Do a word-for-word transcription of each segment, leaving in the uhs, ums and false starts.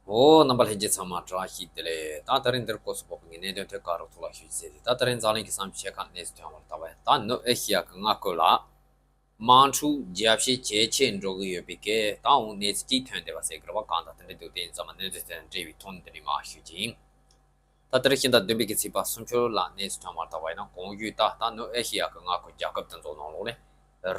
འོ། རྣམ་པ་ལྷན་རྒྱས་ཚང་མ་བཀྲ་ཤིས་བདེ་ལེགས། ད་དེ་རིང་འདིར་སྐོར་སུ་བབས་པའི་གནད་དོན་ཐད་ཀ་རོགས་ཐོག་ལ་ཞུ་རྒྱུ་ཟེར་ཏེ། ད་དེ་རིང་འཛམ་གླིང་གི་བསམ་འཆར་ཁག་གནས་ཚུལ་ཐོན་པར་ལྟ་བ་ཡིན། ད་ནུབ་ཨེ་ཤི་ཡ་གི་མངའ་ཁུལ་ལ་དམག་འཁྲུག་རྒྱ་བཤད་ཇེ་ཆེ་འགྲོ་གི་ཡོད་པའི་སྐད་ད་འོང་གནས་ཚུལ་གཅིག་ཐོན་བསྡད་པ་ཟེར་གི་རེད་བ། གང་ལྟར་དེ་འདྲ་འདུག་དེ་ཡིན་ཙང་མ་གནས་ཚུལ་དེ་དང་འབྲེལ་བའི་ཐོག་ནས་འདི་ནས་མར་ཞུ་རྒྱུ་ཡིན། ད་ལྟར་ཤིང་རྟ་བདུན་པའི་གི་ཚེས་པ་སུམ་ཅུ་ལ་གནས་ཚུལ་ཐོན་པར་ལྟ་བ་ཡིན་ན། གོང་ཞུས་ལྟར་ད་ནུབ་ཨེ་ཤི་ཡ་གི་མངའ་ཁུལ་རྒྱལ་ཁབ་དེ་ཚོ་ནང་ལོགས་ནས་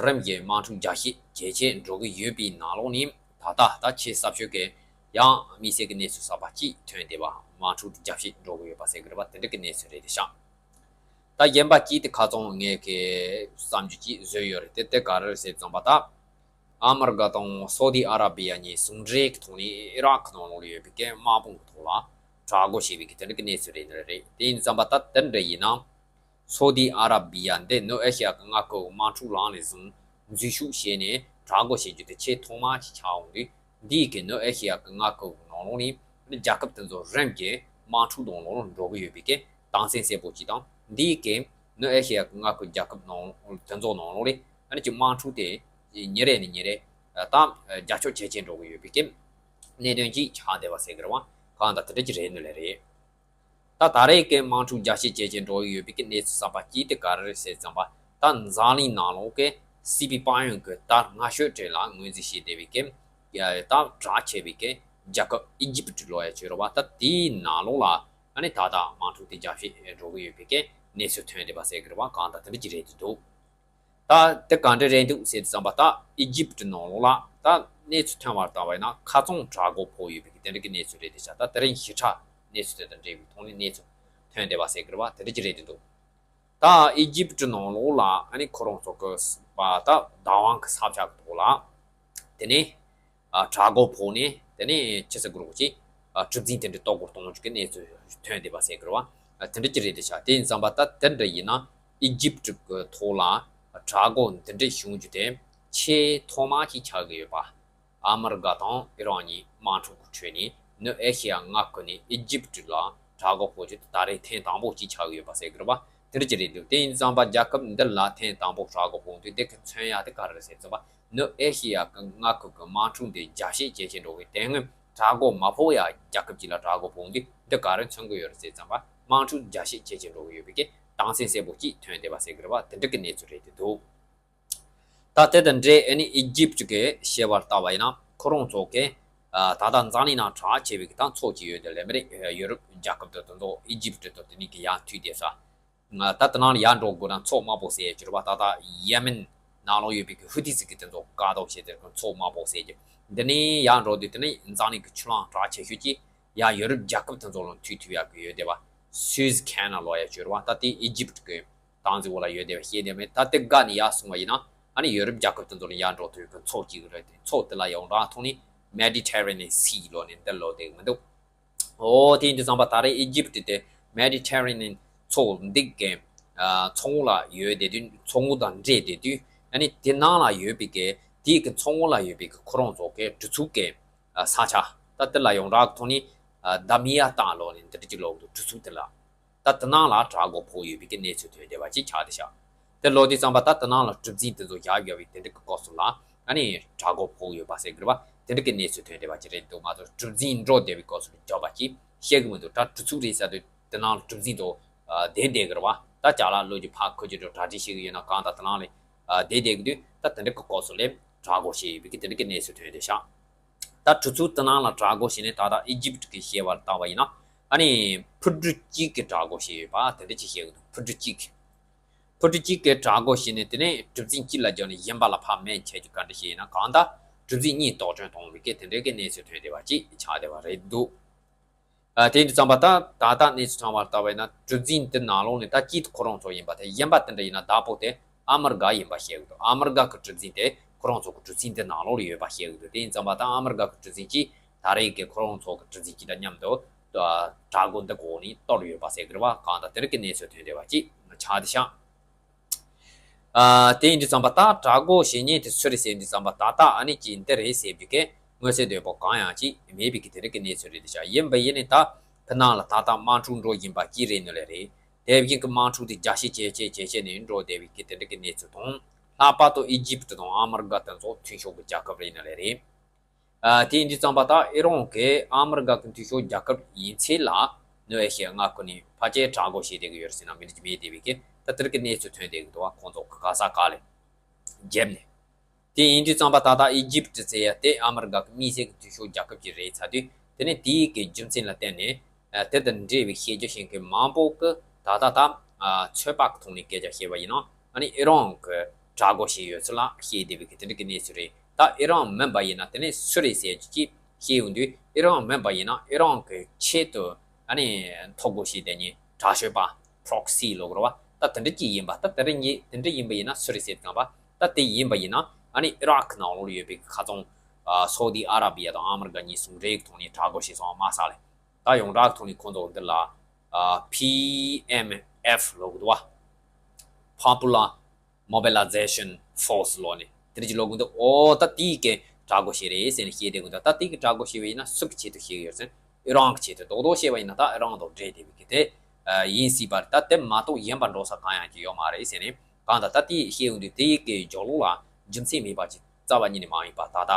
རིམ་གྱིས་དམག་འཁྲུག་རྒྱ་བཤད་ཇེ་ཆེ་འགྲོ་གི་ཡོད་པའི་ནང་ལོགས་ནས། ད་ལྟ་ད་ཆེས་གསར་ཤོས་ཀྱི་ཡང་དམིགས་བསལ་གྱི་གནས་ཚུལ་གསར་པ་གཅིག་ཐོན་བསྡད་པ། དམག་འཁྲུག་དེ་རྒྱ་བཤད་འགྲོ་གི་ཡོད་པ་ཟེར་གི་རེད་པ། དེ་འདྲ་གི་གནས་ཚུལ་རེད་དེ་ཤག་ད་གཞན་པ་གཅིག་དེ་ཁ་ཚང་ངས་ཀྱི་བསམ་རྒྱུ་གཅིག་བཟོས་ཡོད་རེད་དེ། དེ་ག་རེ་རེད་ཟེར་ཙམ་པ་ད། ཨ་མི་རི་ཀ་དང་སོ་ཏི་ཨ་ར་བི་ཡ་གཉིས་ཟུང་འབྲེལ་གྱི་ཐོག་ནས་ཨི་རག་གི་ནང་ལོགས་ལ་ཡོད་པའི་གི་དམག་དཔུང་གི་ཐོག་ལ་དྲག་རྒོལ་བྱས་པའི་གི་དེ་འདྲ་གི་གནས་ཚུལ་རེད་ནི་རེད། དེ་ཡིན་ཙམ་པ་ད་དེ་འདྲ་ཡིན་ན། སོ་ཏི་ཨ་ར་བི་ཡ་འདི་ནུབ་ཨེ་ཤི་ཡ་གི་མངའ་ཁུལ་དམག་འཁྲུག་ལངས་ནས་བཟུང་འཛུལ་ཞུགས་བྱས་ནས་དྲག་རྒོལ་བྱེད་རྒྱུ་དེ་ཆེས་ཐོག་མ་ཞིག་ཆགས་འོང་དུས། འདིའི་གི་ནུབ་ཨེ་ཤི་ཡ་གི་མངའ་ཁུལ་གི་ནང་ལོགས་ནས་རྒྱལ་ཁབ་དེ་ཚོ་རིམ་གྱིས་དམག་འཁྲུག་ནང་ལོགས་ལ་འགྲོ་གི་ཡོད་པའི་གི་དམ་སེམས་གསལ་པོ་ཅིག་དང་། འདིའི་གི་ནུབ་ཨེ་ཤི་ཡ་གི་མངའ་ཁུལ་རྒྱལ་ཁབ་ནང་དེ་ཚོ་ནང་ལོགས་ལ་ཨ་ནི་ཅིག་དམག་འཁྲུག་དེ་ཉིན་རེ་ནས་ཉིན་རེ་ད་རྒྱ་ཤོག་ཇེ་ཆེ་འགྲོ་གི་ཡོད་པའི་གི་གནད་དོན་ཅིག་ཆགས་བསྡད་པ་ཟེར་གི་རེད་བ། གང་ལྟར་དེ་འདྲ་ཅིག་རེད་ནི་ལས་རེད། ད་ད་རེས་ཀྱི་དམག་འཁྲུག་རྒྱ་བཤད་ཇེ་ཆེ་འགྲོ་ཡི་ཡོད་པའི་གི་གནས་ཚུལ་གསར་པ་གཅིག་དེ་ག་རེ་རེད་ཟེར་ཙམ་པ། ད་འཛམ་གླིང་ནང་ལོགས་ཀྱི་སྲིད་པའི་དཔལ་ཡོན་གྱི་དར་སྔ་ཤོས་གྲས་ལ་ངོས་འཛིན་བྱས་བསྡད་པའི་གི་ད་གྲགས་ཆེ་བའི་གི་རྒྱལ་ཁབ་ཨི་ཇིབ་ལབ་ཡ་ཅིག་ཡོད་རེད་བ། ད་དེའི་ནང་ལོགས་ལ་ཨ་ནི་ད་ལྟ་དམག་འཁྲུག་དེ་རྒྱ་བཤད་འགྲོ་གི་ཡོད་པའི་གི་གནས་ཚུལ་ཐོན་བསྡད་པ་ཟེར་གི་རེད་བ། གང་ལྟར་དེ་འདྲ་ཅིག་རེད་འདུག་ད་དེ་ག་འདྲ་རེད་འདུག་ཟེར་དུས་ཙམ་པ། ད་ཨི་ཇིབ་ནང་ལོགས་ལ་ད་གནས་ཚུལ་ཐོན་པར་ལྟ་བ་ཡིན་ན་ཁ་ཚང་དྲག་རྒོལ་ཕོག་ཡོད་པའི་གི་དེ་འདྲ་གི་གནས་ཚུལ་རེད་དེ་ཤག་ད་དེ་རིང་ཞིབ་ཕྲ་གནས་ཚུལ་དེ་དང་འབྲེལ་བའི་ཐོག་ནས་གནས་ཚུལ་ཐོན་བསྡད་པ་ཟེར་གི་རེད་བ། དེ་འདྲ་ཅིག་རེད་འདུག་ད་ཨི་ཇིབ་ནང་ལོགས་ལ་ཨ་ནི་ཁོ་རང་ཚོ་གི་ས་པ་ད་བདག་དབང་གི་ས་ཆ་གི་ཐོག་ལ་དེ་ནས་ཨ་དྲག་རྒོལ་ཕོག་ནས། དེ་ནས་ཅི་ཟེར་དགོས་རེད་གོ་ཅིག་ཨ་གྲུ་གཟིངས་དེ་འདྲ་གཏོར་རྒོལ་གཏོང་རྒྱུ་གི་གནས་ཚུལ་ཐོན་བསྡད་པ་ཟེར་གི་རེད་བ། ཨ་དེ་འདྲ་ཅིག་རེད་དེ་ཤག་དེ་ཡིན་ཙམ་པ་ད་དེ་འདྲ་ཡིན་ན་ཨི་ཇིབ་གི་ཐོག་ལ་དྲག་རྒོལ་འདི་འདྲ་བྱུང་རྒྱུ་དེ་ཆེས་ཐོག་མ་ཞིག་ཆགས་ཀྱི་ཡོད་པ། ཨ་མི་རི་ཀ་དང་ཨི་རན་གཉིས་དམག་འཁྲུག་གི་ཁྲོད་ནས་ནུབ་ཨེ་ཤེ་ཡ་མངའ་ཁུལ་ནས་ཨི་ཇིབ་ལ་དྲག་རྒོལ་ཕོག་རྒྱུ་དེ་ད་རེས་ཐེངས་དང་པོ་གཅིག་ཆགས་ཀྱི་ཡོད་པ་ཟེར་གི་རེད་བ། དེ་འདྲ་ཅིག་རེད་འདུག་དེ་ཡིན་ཙམ་པ་རྒྱལ་ཁབ་འདི་ལ་ཐེངས་དང་པོ་དྲག་རྒོལ་ཕོག་དུས་དེ་གི་མཚོན་ཡ་དེ་ག་རེ་རེད་ཟེར་ཙམ་པ། ནུབ་ཨེ་ཤེ་ཡ་གི་མངའ་ཁུལ་གྱི་དམག་འཁྲུག་འདི་རྒྱ་བཤད་ཇེ་ཆེ་འགྲོ་གི་དེ་སྔོན་དྲག་རྒོལ་མ་ཕོག་ཡ་རྒྱལ་ཁབ་ཅིག་ལ་དྲག་རྒོལ་ཕོག་དུས་འདི་ག་རེ་མཚོན་གི་ཡོད་རེད་ཟེར་ཙམ་པ། དམག་འཁྲུག་རྒྱ་བཤད་ཇེ་ཆེ་འགྲོ་གི་ཡོད་པའི་གི་དམ་སེམས་གསལ་པོ་གཅིག་ཐོན་བསྡད་པ་ཟེར་གི་རེད་བ། དེ་འདྲ་གི་གནས་ཚུལ་རེད་དེ་འདུག་ད་དེ་དང་འབྲེལ་ཨ་ནི་ཨི་ཇིབ་གི་བཤད་པར་ལྟ་བ་ཡིན་ན། ཁོ་རང་ཚོ་གི་ཨ་ད་ལྟ་འཛམ་གླིང་ནང་གྲགས་ཆེ་བའི་གི་ད་ཚོགས་ཅིག་ཡོད་དེ་ལས་མི་རེད། ཡོ་རོབ་རྒྱལ་ཁབ་དང་དེ་ཚོ་ཨི་ཇིབ་དང་དེ་གཉིས་ཀྱི་ཡར་མཐུད་དེ་ས། ད་དེ་ནང་ལ་ཡར་འགྲོ་དགོས་ན་ཚོགས་དམར་པོ་ཟེར་ཡ་ཅིག་ཡོད་རེད་བ། ད་ལྟ་ཡེ་མེན་ནང་ལོགས་ཡོད་པའི་གི་ཧུ་ཐི་ཟེར་གི་དེ་ཚོ་བཀག་འགོག་བྱེད་དེ་གི་ཚོགས་དམར་པོ་ཟེར་གི། འདི་ནས་ཡར་འགྲོ་དུས་དེ་ནས་འཛམ་གླིང་གི་ཆུ་ལྷན་གྲགས་ཆེ་ཤོས་ཀྱི་ཡར་ཡོ་རོབ་རྒྱལ་ཁབ་དེ་ཚོ་ལ་མཐུད་ཐུབ་ཡག་གི་ཡོད་བསྡད་པ། སུའེ་ཁེ་ནལ་ལབ་ཡ་ཅིག་ཡོད་རེད་བ། ད་དེ་ཨི་ཇིབ་གི་སྟངས་འཛིན་འོག་ལ་ཡོད་བསྡད་པ་ཤེས་བསྡད་མེད། ད་དེ་བརྒལ་ནས་ཡར་སོང་བ་ཡིན་ན་ཨ་ནི་ཡོ་རོབ་རྒྱལ་ཁབ་དེ་ཚོ་ལ་ཡར་འགྲོ་ཐུབ་ཡག་གི་ཚོགས་གཅིག་རེད་དེ། ཚོགས་དེ་ལ་ཡོངས་གྲགས་ཐོག་ནས་Mediterranean Sea ལབ་ནས་འདི་ལབ་བསྡད་གི་མི་འདུག་འོ། དེ་ཡིན་དུས་ཙམ་པ་ད་རེས་ཨི་ཇིབ་དེ་Mediterranean་མཚོ་འདི་གི་ཨ་མཚོ་ངོས་ལ་ཡོད་བསྡད་དུས། མཚོ་ངོས་དང་འདྲེས་བསྡད་དུས། ཨ་ནི་དེ་ནང་ལ་ཡོད་པའི་གི་དེའི་གི་མཚོ་ངོས་ལ་ཡོད་པའི་གི་ཁོ་རང་ཚོ་གི་གྲུ་ཚུགས་གི་ཨ་ས་ཆ། ད་དེ་ལ་ཡོངས་གྲགས་ཐོག་ནས་ཨ་དྷ་མི་ཡ་ཏ་ལབ་ནས་འདི་འདྲ་ཅིག་ལབ་འདུག་གྲུ་ཚུགས་དེ་ལ། ད་དེ་ནང་ལ་དྲག་རྒོལ་ཕོག་ཡོད་པའི་གི་གནས་ཚུལ་ཐོན་བསྡད་པ་ཅིག་ཆགས་བསྡད་ཤག་དེ་ལབ་དུས་ཙམ་པ་ད་དེ་ནང་ལ་གྲུ་གཟིངས་དེ་ཚོ་བཞག་ཡོད་པའི་དེ་འདྲ་གི་སྐབས་སུ་ལ་ཨ་ནི་དྲག་རྒོལ་ཕོག་ཡོད་པ་ཟེར་གི་རེད་བ། དེ་འདྲ་གི་གནས་ཚུལ་ཐོན་བསྡད་པ་ཅིག་རེད་འདུག་མ་གཏོགས་གྲུ་གཟིངས་འགྲོ་བསྡད་པའི་སྐབས་སུ་བརྒྱབ་པ་ཅིག་བཤད་གི་མི་འདུག་ད་གྲུ་ཚུགས་རེད་ཟེར་དུས་དེ་ནང་ལ་གྲུ་གཟིངས་ཚོ་ཨ་བསྡད་བསྡད་གི་རེད་བ། ད་ཅ་ལག་ལོ་རྒྱུས་ཕར་ཁུར་རྒྱུ་འགྲོ་གྲ་སྒྲིག་བྱེད་གི་ཡོད་ན་གང་ལྟར་དེ་ནང་ལ་ཨ་བསྡད་བསྡད་གི་དུས། ད་དེ་འདྲ་གི་སྐབས་སུ་ལ་དྲག་རྒོལ་བྱས་ཡོད་པའི་གི་དེ་འདྲ་གི་གནས་ཚུལ་ཐོན་བསྡད་ཤག་ད་གྲུ་ཚུགས་དེ་ནང་ལ་དྲག་རྒོལ་བྱས་ནས་ད་ལྟ་ཨི་ཇིབ་གི་བཤད་པར་བལྟས་པ་ཡིན་ན། ཨ་ནི་ཕུ་གྲུ་གཅིག་གི་དྲག་རྒོལ་བྱས་ཡོད་པ་དེ་འདྲ་ཅིག་བཤད་གི་འདུག་ཕུ་གྲུ་གཅིག་གི། ཕུ་གྲུ་གཅིག་གི་དྲག་རྒོལ་བྱས་ནས་དེ་ནས་གྲུ་གཟིངས་གཅིག་ལ་བརྒྱབ་ནས་གཞན་པ་ལ་ཕར་མེ་མཆེད་རྒྱུ་ག་འདྲ་བྱས་ཡིན་ན། གང་ལྟར་གྲུ་གཟིངས་གཉིས་གཏོར་སྐྱོན་བཏང་བའི་གི་དེ་འདྲའི་གི་གནས་ཚུལ་ཐོན་བསྡད་པ་ཅིག་ཆགས་བསྡད་པ་རེད་འདུག་ཨ་དེ་ཡིན་དུས་ཙམ་པ་ད་ད་ལྟ་གནས་ཚུལ་ཐོན་པར་བལྟས་པ་ཡིན་ན། གྲུ་གཟིངས་དེ་ནང་ལོགས་ནས་ད་གཅིག་ཁོ་རང་ཚོ་ཡིན་པ་དེ། གཞན་པ་དེ་འདྲ་ཡིན་ན་བདག་པོ་དེ་ཨ་མི་རི་ཀ་ཡིན་པ་བཤད་གི་འདུག་ཨ་མི་རི་ཀ་གི་གྲུ་གཟིངས་དེ་ཁོ་རང་ཚོ་གི་གྲུ་གཟིངས་དེ་ནང་ལོགས་ལ་ཡོད་པ་བཤད་གི་འདུག་དེ་ཡིན་ཙམ་པ་ད་ཨ་མི་རི་ཀ་གི་གྲུ་གཟིངས་ཀྱིས་ད་རེས་ཀྱི་ཁོ་རང་ཚོ་གི་གྲུ་གཟིངས་ཀྱི་དང་མཉམ་དུ་དྲག་རྒོལ་འདི་འོག་ནས་གཏོར་ཡོད་པ་ཟེར་གི་རེད་བ། གང་ལྟར་དེ་རིང་གི་གནས་ཚུལ་ཐོན་བསྡད་པ་ཅིག་ཆགས་བསྡད་ཤག་ཨ་དེ་ཡིན་དུས་ཙམ་པ་ད་དྲག་རྒོལ་བྱེད་མཁན་དེ་སུ་རེད་ཟེར་དུས་ཙམ་པ། ད་ལྟ་ཨ་ནི་ཅིག་འདི་རེད་ཟེར་བའི་གི་མངོན་གསལ་དོད་པོ་གང་ཡང་ཅིག་མེད་པའི་གི་དེ་རིང་གི་གནས་ཚུལ་རེད་བསྡད་ཤག་ཡིན་པ་ཡིན་ནའི་ད་ཕྱི་ནང་ལ་ད་ལྟ་དམག་འཁྲུག་འགྲོ་བཞིན་པ་ཅིག་རེད་ནི་ལས་རེད། དེ་བཞིན་གྱི་དམག་འཁྲུག་དེ་རྒྱ་བཤད་ཇེ་ཆེ་ཇེ་ཆེ་ནས་འགྲོ་བསྡད་པའི་གི་དེ་འདྲ་གི་གནས་ཚུལ་དང་། ལྷག་པར་དུ་ཨི་ཇིབ་དང་ཨ་མི་རི་ཀ་དེ་ཚོ་མཐུན་ཕྱོགས་ཀྱི་རྒྱལ་ཁབ་རེད་ནི་ལས་རེད། ཨ་དེ་ཡིན་དུས་ཙམ་པ་ད་ཨི་རན་གྱི་ཨ་མི་རི་ཀ་གི་འཐུས་ཤོར་རྒྱལ་ཁབ་ཡིན་ཚད་ལ་ནུབ་ཨེ་ཤི་ཡ་མངའ་ཁུལ་ནས་ཕལ་ཆེར་དྲག་རྒོལ་བྱས་བསྡད་ཀྱི་ཡོད་རེད་ཟེར་ན་མི་འགྲིག་གི་མེད་བསྡད་པའི་གི་ད་དེ་རིགས་ཀྱི་གནས་ཚུལ་ཐོན་བསྡད་ཀྱི་འདུག་བ། ཁོང་ཚོ་གི་ག་ས་ག་ལ་རྒྱབ་ནས། དེ་ཡིན་དུས་ཙམ་པ་ད་ལྟ་ཨི་ཇིབ་ཏི་ཟེར་ཡ་དེ་ཨ་མི་རི་ཀ་གི་དམིགས་བསལ་གྱི་འཐུས་ཤོར་རྒྱལ་ཁབ་ཅིག་རེད་ཚར་དུས། དེ་ནས་དེའི་གི་རྒྱུ་མཚན་ལ་བརྟེན་ནས་ཨ་དེ་དང་འབྲེལ་བའི་བཤད་རྒྱུ་ཞིག་གི་མང་པོ་གི་ད་ལྟ་ད་ཨ་ཚོད་དཔག་གི་ཐོག་ནས་སྐད་ཆ་བཤད་པ་ཡིན་ན་ཨ་ནི་ཨི་རན་གི་དྲག་རྒོལ་བྱས་ཡོད་ཚུལ་ལ་བཤད་བསྡད་པའི་གི་དེ་འདྲ་གི་གནས་ཚུལ་རེད། ད་ཨི་རན་མིན་པ་ཡིན་ན་དེ་ནས་སུ་རེད་ཟེར་རྒྱུ་ཅིག་བཤད་ཡོང་དུས། ཨི་རན་མིན་པ་ཡིན་ན་ཨི་རན་གི་ཆེད་དུ་ཨ་ནི་ཐོ་འགོད་བྱས་བསྡད་མཁན་དྲག་སྤྱོད་པ་པྲོག་སི་ལབ་དགོས་རེད་བ། ད་དེ་འདྲ་ཅིག་ཡིན་པ། ད་དེ་འདྲ་ཡིན་དེ་འདྲ་ཡིན་པ་ཡིན་ན་སུ་རེད་ཟེར་དུས་ཙམ་པ། ད་དེ་ཡིན་པ་ཡིན་ན་ཨ་ནི་ཨི་རག་གི་ནང་ལོགས་ལ་ཡོད་པའི་ཁ་ཚང་ཨ་སོ་ཏི་ཨ་ར་བི་ཡ་དང་ཨ་མི་རི་ཀ་གཉིས་ཟུང་འབྲེལ་གྱི་ཐོག་ནས་དྲག་རྒོལ་བྱས་སོང་བ་མ་ཟད་ལས། ད་ཡོངས་གྲགས་ཐོག་ནས་ཁོང་ཚོ་འདི་ལ་ཨ་པི་ཨེམ་ཨེཕ་ལབ་དགོས་འདུག་བ། Popular Mobilization Force ལབ་ནས་དེ་འདྲ་ཅིག་ལབ་དགོས་འདུག་ཨོ་ད་དེའི་གི་དྲག་རྒོལ་བྱས་རེད་ཟེར་ནས་བཤད་བསྡད་དགོས་འདུག་ད་དེའི་གི་དྲག་རྒོལ་བྱས་པ་ཡིན་ན་སུ་གི་ཆེད་དུ་བྱས་ཡོད་ཟེར་ན་ཨི་རན་གི་ཆེད་དུ། རྡོག་རྡོག་བཤད་པ་ཡིན་ན་ད་ཨི་རན་དང་འབྲེལ་བསྡད་པའི་གི་དེ་ཡིན་སྲིད་པ་རེད། ད་དེ་མ་གཏོགས་གཞན་པ་འགྲོ་ས་གང་ཡང་ཅིག་ཡོད་མ་རེད་ཟེར་ནས། གང་ལྟར་ད་དེ་བཤད་ཡོང་དུས་དེའི་གི་སྦྱོར་ཀློག་ལ་རྒྱུ་མཚན་མེད་པ་ཅིག་རྩ་བ་ཉིད་ནས་མ་ཡིན་པ། ད་ལྟ་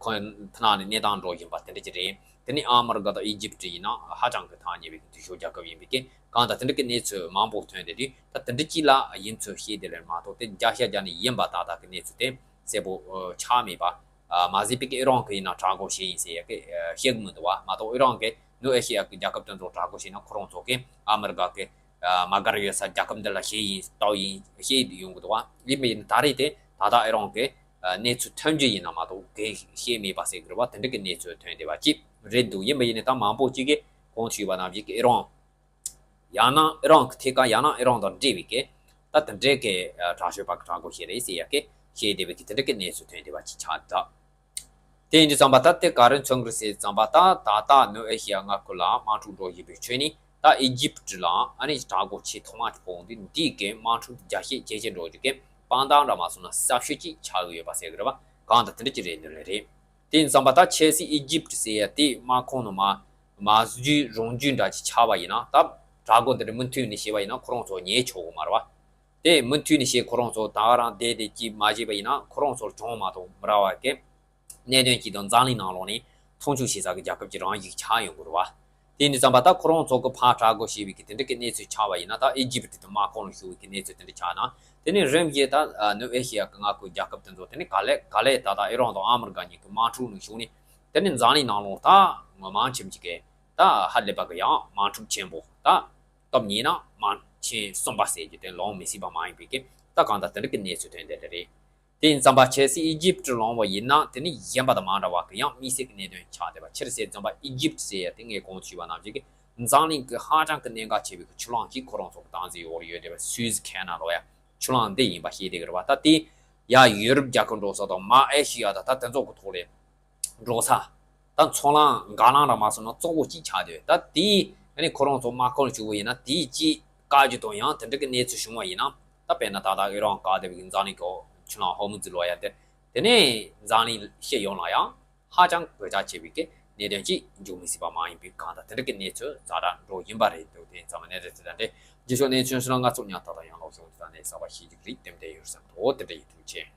ཁོང་ཐ་ན་ནས་གནས་སྟངས་འགྲོ་བཞིན་པ་དེ་འདྲ་ཅིག་རེད། དེ་ནི་ཨ་མི་རི་ཀ་དང་ཨི་ཇིབ་ཡིན་ན་ཧ་ཅང་གི་ཐག་ཉེ་བའི་འཐུས་ཤོར་རྒྱལ་ཁབ་ཡིན་པའི་རྐྱེན། གང་ལྟར་དེ་འདྲ་གི་གནས་ཚུལ་མང་པོ་ཐོན་བསྡད་དུས། ད་དེ་འདྲ་ཅིག་ལ་ཡིན་ཚུལ་བཤད་བསྡད་ལེ་མ་གཏོགས་དེ་བརྒྱ་ཆ་བརྒྱ་ནས་ཡིན་པ་ཏག་ཏག་གི་གནས་ཚུལ་དེ་གསལ་པོ་ཨ་ཆགས་མེད་པ། ཨ་མ་ཟད་པའི་གི་ཨི་རན་གི་ཡིན་ན་དྲག་རྒོལ་བྱས་ཡིན་ཟེར་ཡ་གི་ཨ་བཤད་གི་མི་འདུག་བ། མ་གཏོགས་ཨི་རན་གི་ནུབ་ཨེ་ཤེ་ཡ་གི་རྒྱལ་ཁབ་དེ་ཚོ་དྲག་རྒོལ་བྱས་ན་ཁོ་རང་ཚོ་གི་ཨ་མི་རི་ཀ་གི་ཨ་མ་དགར་ཡོད་ས་རྒྱལ་ཁབ་འདི་ལ་བྱས་ཡིན་ལྟ་བུ་ཡིན་བཤད་ཡོང་གི་འདུག་བ། ཡིན་པ་ཡིན་ན་ད་རེས་དེ་ད་ལྟ་ཨི་རན་གི་ཨ་གནས་ཚུལ་ཐོན་རྒྱུ་ཡིན་ན་མ་གཏོགས་གི་བཤད་མེད་པ་ཟེར་གི་རེད་བ། དེ་འདྲ་གི་གནས་ཚུལ་ཐོན་བསྡད་པ་ཅིག་རེད་འདུག་ཡིན་པ་ཡིན་ན་ད་མང་པོ་ཅིག་གིས་གོང་ཞུས་པ་ནང་བཞིན་གི་ཨི་རན། ཡང་ན་ཨི་རན་གྱི་ཐད་ཀ། ཡང་ན་ཨི་རན་དང་འབྲེལ་བའི་གི་ད་དེ་འདྲའི་གི་ཨ་དྲག་སྤྱོད་པ་གི་དྲག་རྒོལ་བྱས་རེད་ཟེར་ཡ་གི་བཤད་བསྡད་པའི་གི་དེ་འདྲའི་གི་གནས་ཚུལ་ཐོན་བསྡད་པ་ཅིག་ཆགས་འདུག་དེ་ཡིན་དུས་ཙམ་པ་ད་དེ་ག་རེ་མཚོན་གི་རེད་ཟེར་དུས་ཙམ་པ། ད་ད་ལྟ་ནུབ་ཨེ་ཤེ་ཡ་མངའ་ཁུལ་ལ་དམག་འཁྲུག་འགྲོ་བཞིན་པའི་ཁྲོད་ནས་ད་ཨི་ཇིབ་ལ་ཨ་ནི་དྲག་རྒོལ་ཆེས་ཐོག་མ་དེ་ཕོག་འོང་དུས། འདིའི་གི་དམག་འཁྲུག་རྒྱ་སྐྱེད་ཇེ་ཆེར་འགྲོ་རྒྱུ་གི་དཔང་རྟགས་འདྲ་མ་སོང་ན་གསལ་ཤོས་ཅིག་ཆགས་ཀྱི་ཡོད་པ་ཟེར་གི་རེད་བ། གང་ལྟར་དེ་འདྲ་ཅིག་རེད་འདོད་ལེ་རེད། དེ་ཡིན་དུས་ཙམ་པ་ད་ཁྱེད་སི་ཨི་ཇིབ་ཟེར་ཡ་དེ་དམག་ཁོངས་ནང་མ་མ་བརྒྱུད་རང་བརྒྱུད་འདྲ་ཅིག་ཆགས་པ་ཡིན་ན། ད་དྲག་རྒོལ་འདི་འདྲ་མུ་མཐུད་ནས་བྱས་པ་ཡིན་ན་ཁོ་རང་ཚོ་ཉན་ཆོག་གི་མ་རེད་བ། དེ་མུ་མཐུད་ནས་བྱས་ཁོ་རང་ཚོ་ད་ག་རང་བསྡད་དེ་ཅིག་མ་བྱས་པ་ཡིན་ན་ཁོ་རང་ཚོར་གྱོང་མ་གཏོགས་མི་རག་པ་གི་གནད་དོན་ཅིག་དང་། འཛམ་གླིང་ནང་ལོགས་ནས་མཐོང་ཆུང་བྱེད་ས་གི་རྒྱལ་ཁབ་ཅིག་རང་ཞིག་ཆགས་ཡོང་གི་རེད་བ། དེ་ཡིན་དུས་ཙམ་པ་ད་ཁོ་རང་ཚོ་གི་ཕར་དྲག་རྒོལ་བྱས་པའི་གི་དེ་འདྲ་གི་གནས་ཚུལ་ཆགས་པ་ཡིན་ན། ད་ཨི་ཇིབ་དེ་དང་དམག་ཁོངས་ལ་ཞུགས་པའི་གི་གནས་ཚུལ་དེ་འདྲ་ཆགས་ན། དེ་ནས་རིམ་བཞིན་ད་ནུབ་ཨེ་ཤེ་ཡ་གི་མངའ་ཁུལ་རྒྱལ་ཁབ་དེ་ཚོ་དེ་ནས་ག་ལེ་ག་ལེ་ད་ད་ཨི་རན་དང་ཨ་མི་རི་ཀ་གཉིས་ཀྱི་དམག་འཁྲུག་ནང་ཞུགས་ནས། དེ་ནས་འཛམ་གླིང་ནང་ལོགས་ད་ངོ་མ་ཆེམ་གཅིག་གི་ད་ཧ་ལས་པ་གི་ཡང་དམག་འཁྲུག་ཆེན་པོ་ད་སྟབས་ཉེས་ན་དམག་ཆེན་གསུམ་པ་ཟེར་རྒྱུ་དེ་ལངས་མི་སྲིད་པ་མ་ཡིན་པའི་གི་ད་གང་ལྟར་དེ་འདྲ་གི་གནས་ཚུལ་ཐོན་བསྡད་ལེ་རེད། དེ་ཡིན་ཙམ་པ་ཁྱེད་སི་ཨི་ཇིབ་ལོང་བ་ཡིན་ན། དེ་ནི་གཞན་པ་དང་མ་འདྲ་བ་གི་ཡང་དམིགས་བསལ་གྱི་གནད་དོན་ཆགས་བསྡད་པ་ཅིག་རེད་ཟེར་དུས་ཙམ་པ། ཨི་ཇིབ་ཟེར་ཡ་དེ་ངས་གོང་དུ་ཞུས་པ་ནང་བཞིན་གྱི་འཛམ་གླིང་གི་ཧ་ཅང་གི་གནད་འགག་ཆེ་བའི་གི་ཆུ་ལམ་ཅིག་ཁོ་རང་ཚོ་གི་སྟངས་འཛིན་འོག་ལ་ཡོད་བསྡད་པ། སུའེ་ཛི་ཁེ་ནལ་ལབ་ཡ་ཆུ་ལམ་འདི་ཡིན་པ་ཤེས་བསྡད་ཀྱི་རེད་བ། ད་དེ་ཡ་ཡུ་རོབ་རྒྱལ་ཁབ་འགྲོ་ས་དང་མ་ཨེ་ཤི་ཡ་དང་ད་དེ་ཚོ་གི་ཐོག་ལ་འགྲོ་ས། ད་མཚོ་ལམ་འགག་ལམ་ར་མ་སོང་ན་གཙོ་བོ་གཅིག་ཆགས་བསྡད། ད་དེ་ཨ་ནི་ཁོ་རང་ཚོ་དམག་ཁུལ་ཞུགས་པ་ཡིན་ན། དེ་གཅིག་བཀག་རྒྱུ་དང་ཡང་དེ་འདྲ་གི་གནས་ཚུལ་བྱུང་བ་ཡིན་ན། ད་དཔེར་ན་ད་ལྟ་ཨི་རན་བཀག་བསྡད་པའི་འཛམ་གླིང་གི་ཆུ་ལམ་ཧོར་མུ་ཛི་ལབ་ཡ་དེ། དེ་ནས་འཛམ་གླིང་སྤྱི་ཡོངས་ལ་ཡང་ཧ་ཅང་གོད་ཆག་ཆེ་བའི་གི་གནད་དོན་གཅིག་འབྱུང་མི་སྲིད་པ་མ་ཡིན་པའི། གང་ལྟར་དེ་འདྲ་གི་གནས་ཚུལ་ཛ་དྲག་འགྲོ་བཞིན་པ་རེད་འདུག་དེ་ཡིན་ཙང་གནད་དོན་དེ་ད་འདྲ་རྗེས་ཕྱོགས་གནས་ཚུལ་སོགས་ལ་ང་ཚོ་ཉག་ཐག་དང་ཡང་ལོག་བྱུང་དུས་ད་ནས་གསར་པ་ཤེས་ཀྱི་རེད། དེ་འདྲ་ཡོད་བསམ་འདུག་དེ་འདྲ་ཡིན་ཐུགས་རྗེ་ཆེ།